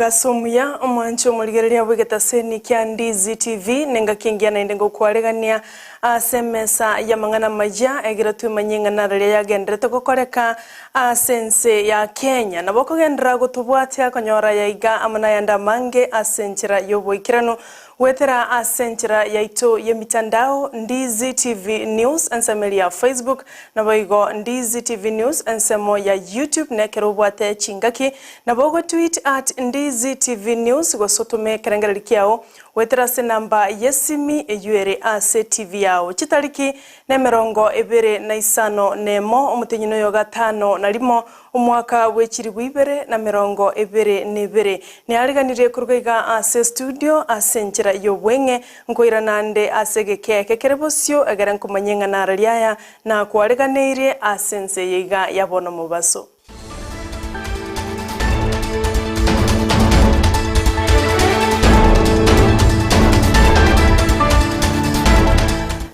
Omogaso omuya omwancho omorigereria bwegetaseni kia Ndizi TV, nenga kingia naende ngokwaregania ase emesa ya mang'ana maya egere twemanye ng'ana riria yagenderete gokoreka ase ense ya Kenya. Nabo okogenderera gotobwatia konyora yaiga amo nayande amange ase enchera ya oboikeranu gwetera ase enchera yaito ya emitandao, Ndizi TV News ensemo eria ya Facebook, naboigo Ndizi TV News ensemo ya YouTube. Nekero obwate chingaki nabo ogotweet @NdiziTVNews gose otome ekerengereri kiao goetera ase enamba y'esimi eyio ere ase TV yao. Chitariki 25 omotenyi oyo gatano na rimo omwaka bwe 2022 neariganirie koruga iga ase studio ase enchera y'obweng'e nkoiranande ase egekeke kere bosio egere nkomanye ng'a riaya na kwareganeirie ase ense yeiga yabono mobaso.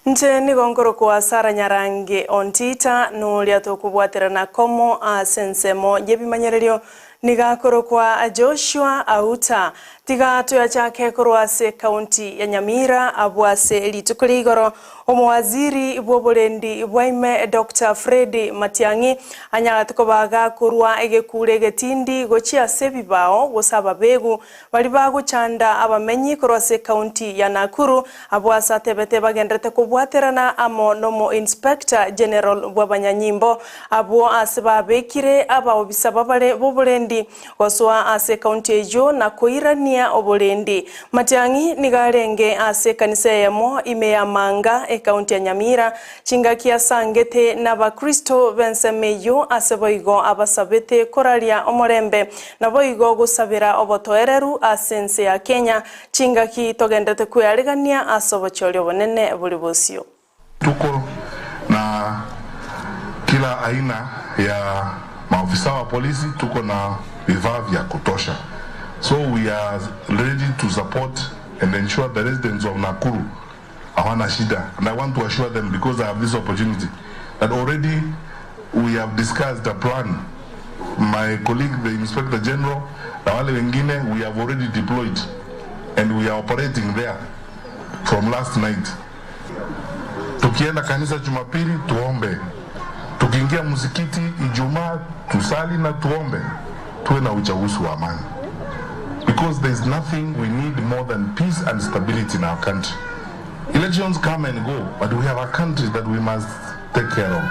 Nche nigo nkorokwa Sara Nyarange Ontita, noria tokobwaterana komo ase ensemo y'ebimanyererio nigakorokwa Joshua Auta. Tiga toyachake korwa ase ekaunti ya Nyamira, abwo ase rituko ria igoro omowaziri bw'oborendi bwaime Dr Fred Matiang'i anyarete kobaga korwa egekure egetindi gochia ase ebibao gose ababegu bari bagochanda abamenyi korwa ase ekaunti ya Nakuru, abwo ase atebete bagenderete kobwaterana amo nomo Inspector General bw'abanyanyimbo, abwo ase babekire abaobisa babare b'oborendi gosoa ase ekaunti eyio na koirania oborendi. Matiang'i nigarenge ase ekanisa eyemo ime ya Manga, ekaunti ya Nyamira, chingaki asangete n'abakristo b'ensemo eyio, ase boigo abasabete koraria omorembe naboigo gosabera obotoereru ase ense ya Kenya chingaki togendete kwearigania ase obochori obonene buri bosio. Tuko na kila aina ya maofisa wa polisi, tuko na vifaa vya kutosha. So we are ready to support and ensure the residents of Nakuru hawana shida. And I want to assure them, because I have this opportunity, that already we have discussed a plan. My colleague, the Inspector General, na wale wengine, we have already deployed and we are operating there from last night. Tukienda kanisa Jumapili tuombe, tukiingia msikiti Ijumaa tusali na tuombe, tuwe na uchaguzi wa amani, because there is nothing we need more than peace and stability in our country. Elections come and go, but we have a country that we must take care of.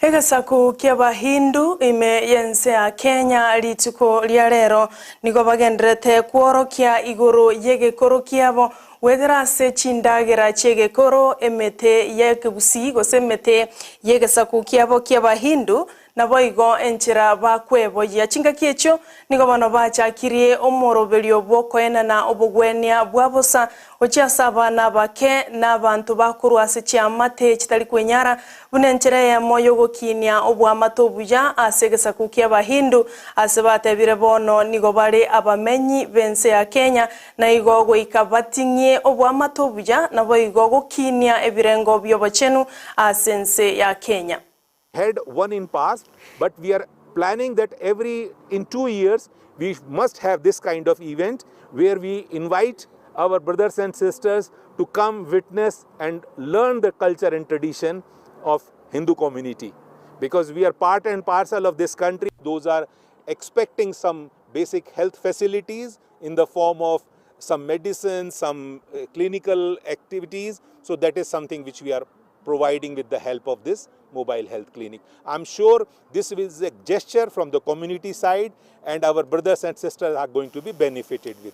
Egesaku kia Bahindu ime yense ya Kenya rituko ria rero nigo bagenderete kworokia iguru y'egekoro kiabo wethera ase chindagera chiegekoro, emete yekegusi gose emete y'egesaku kiabo kia Bahindu, naboigo enchera bakweboyia. Chingaki echio nigo bono bachakirie omoroberio bwokoenana obogwenia bwa bosa gochia ase abana bake na abanto bakorwa ase chiamate chitari kwenyara, buna enchera eyemo yogokinia obwamate obuya ase egesaku kia Abahindu, ase batebire bono nigo bare abamenyi b'ense ya Kenya na igo goika bating'ie obwamate obuya naboigo gokinia ebirengo biobochenu ase ense ya Kenya. Had one in past, but we are planning that every in 2 years we must have this kind of event where we invite our brothers and sisters to come witness and learn the culture and tradition of Hindu community, because we are part and parcel of this country. Those are expecting some basic health facilities in the form of some medicine, some clinical activities. So that is something which we are providing with the help of this mobile health clinic. I'm sure this is a gesture from the community side, and our brothers and sisters are going to be benefited with.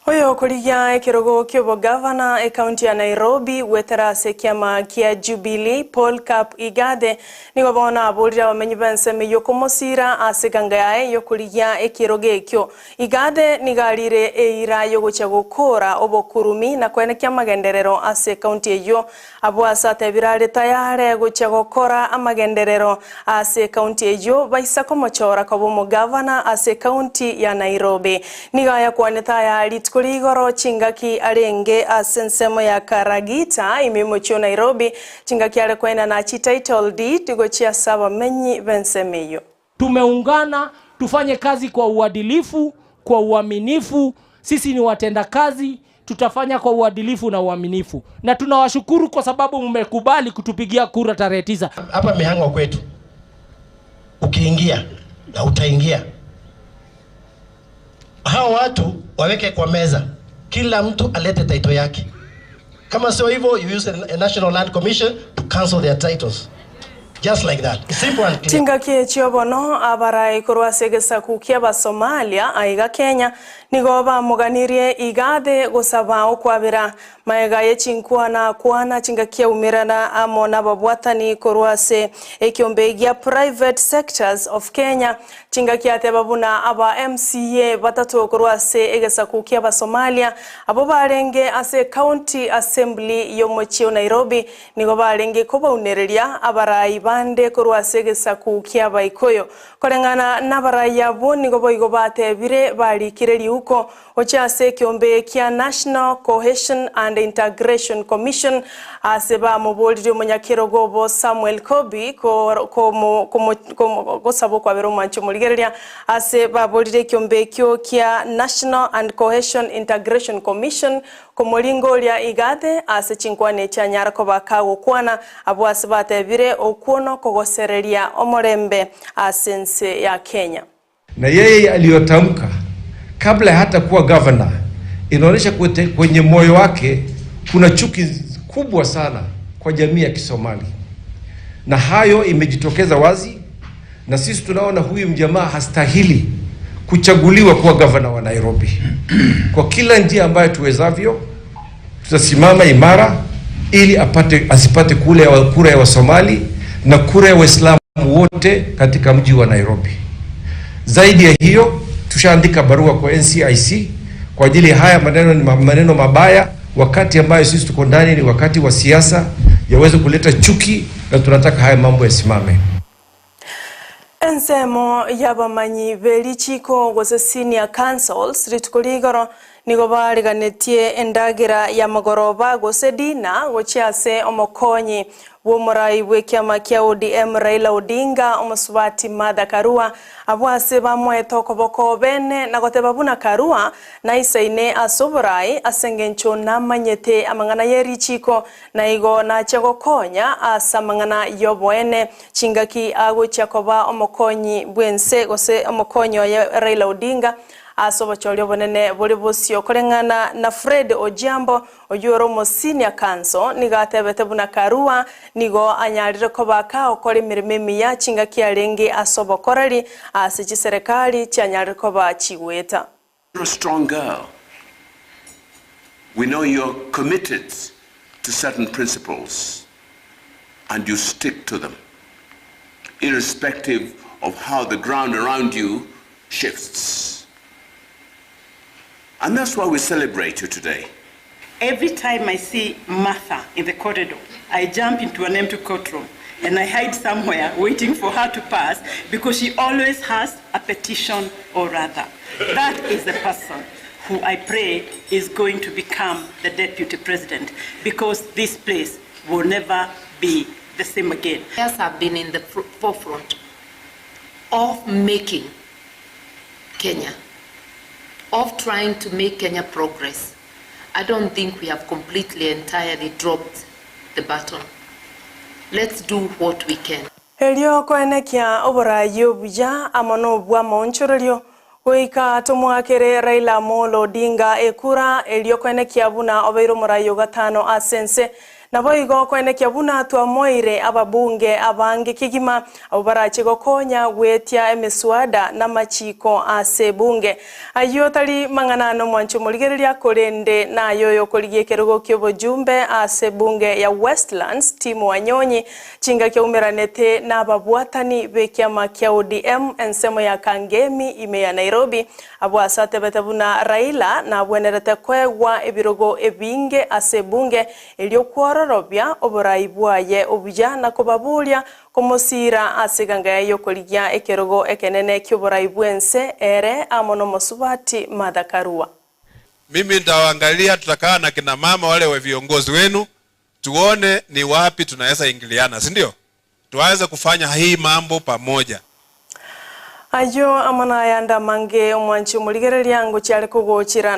Oyo okorigia ekerogo kia obogavana ekaunti ya Nairobi gwetera ase kiama kia Jubilee, Paul Cap Igade, nigo bono aborire abamenyi b'ensemo yokomosira ase ganga yaye yokorigia ekerogo ekio. Igade nigarire eira yogochia gokora obokurumi na kwenekia amagenderero ase ekaunti eyio, abwo ase atebire are tayare gochia gokora amagenderero ase ekaunti eyio baisa komochora koba omogavana ase ekaunti ya Nairobi. Nigo ayakwanete aya rituko rigoro chingaki arenge ase ensemo ya Karagita ime mochio Nairobi, chingaki are kwena na chi title deed gochia ase abamenyi b'ensemo eyio. Tumeungana Tufanye kazi kwa uadilifu, kwa uaminifu. Sisi ni watendakazi, tutafanya kwa uadilifu na uaminifu, na tunawashukuru kwa sababu mmekubali kutupigia kura tarehe 9. Hapa Mihango kwetu, ukiingia na utaingia, hao watu waweke kwa meza, kila mtu alete title yake. Kama sio hivyo, you use a National Land Commission to cancel their titles. Just like that. Simple and clear. Chingaki chiobono abarai korwa ase egesaku kia Abasomalia aiga Kenya nigo bamuganirie igathe gusaba okwabera maega ye chinkwana kwana chingaki aumirana amo na babwatani korwa ase ekiombe gia Private Sectors of Kenya. Chingaki ateba buna aba MCA batatu korwa ase egesaku kia Abasomalia abo barenge ase County Assembly yomochio Nairobi nigo barenge kobaunereria abarai bande korwa ase egesaku kia Abaikoyo koreng'ana n'abarai abo nigo boigo batebire barikire riuko ocha ase ekiombe kia National Cohesion and Integration Commission ase bamoborire omonyakerogo obo Samuel Kobi gosaba okwabera omwancho omorigereria ase baborire ekiombe ekio kia National and Cohesion Integration Commission komoringoria igathe ase chinkwana echianyara koba kagokwana abo ase batebire okwono kogosereria omorembe ase ense ya Kenya. Na yeye aliyotamka kabla hata kuwa governor inaonyesha kwenye moyo wake kuna chuki kubwa sana kwa jamii ya Kisomali, na hayo imejitokeza wazi, na sisi tunaona huyu mjamaa hastahili kuchaguliwa kuwa governor wa Nairobi. Kwa kila njia ambayo tuwezavyo, tutasimama imara ili asipate kura ya Wasomali na kura ya Waislamu wote katika mji wa Nairobi. Zaidi ya hiyo, tushaandika barua kwa NCIC kwa ajili ya haya maneno. Ni maneno mabaya, wakati ambayo sisi tuko ndani ni wakati wa siasa, yaweze kuleta chuki, na tunataka haya mambo yasimame. Ensemo y'abamanyi b'erichiko gose senior councils rituko rigoro nigo bariganetie endagira ya magoroba gose dina gochia ase omokonyi bw'omorai bw'ekiama kia ODM Raila Odinga omusubati Martha Karua abo ase bamwete okoboko bene na goteba buna Karua naisaine ase oborai ase eng'encho namanyete amang'ana y'erichiko na igo nachia gokonya ase amang'ana y'oboene chingaki agochia koba omokonyi bwense gose omokonyi oye Raila Odinga ase obochori obonene bori bosio koreng'ana na Fred Ojiambo oyuoro omo senior council nigo atebete buna Karua nigo anyarire kobaka okora emirimo emiya chingaki arenge ase obokoreri ase chiserikali chianyarire koba chigweta. You're a strong girl. We know you're committed to certain principles and you stick to them, irrespective of how the ground around you shifts. And that's why we celebrate you today. Every time I see Martha in the corridor, I jump into an empty courtroom and I hide somewhere waiting for her to pass because she always has a petition or other. That is the person who I pray is going to become the deputy president, because this place will never be the same again. Yes, have been in the forefront of making Kenya, of trying to make Kenya progress. I don't think we have completely, entirely dropped the baton. Let's do what we can. Elio koenekia oborai obuya amo nobwa maonchorerio goika tomwakere Raila Amolo Odinga ekura elio koenekia buna obeire omorai ogatano ase ense nabo igo koenekia buna twamoire ababunge abange kigima abo barache gokonya gwetia emiswada na machiko ase bunge ayo tari mang'anano mwancho morigereria korende nayo yokorigia ekerogo kia obojumbe ase bunge ya Westlands Timu Wanyonyi chinga kiaumeranete na ababwatani b'ekiama kia ODM ensemo ya Kangemi ime ya Nairobi abo ase atebete buna Raila nabwenerete kwegwa ebirogo ebinge ase bunge elio kwororobia oborai bwaye obuya na kobaburia komosira ase ganga yokorigia ekerogo ekenene kioborai bwense ere amo nomosubati Martha Karua. Mimi nitawaangalia, tutakaa na kina mama wale wa viongozi wenu tuone ni wapi tunaweza ingiliana, si ndio? Tuweze kufanya hii mambo pamoja. Ayo amana yanda mange omwanchi omuligereria ngo chiare kugochira.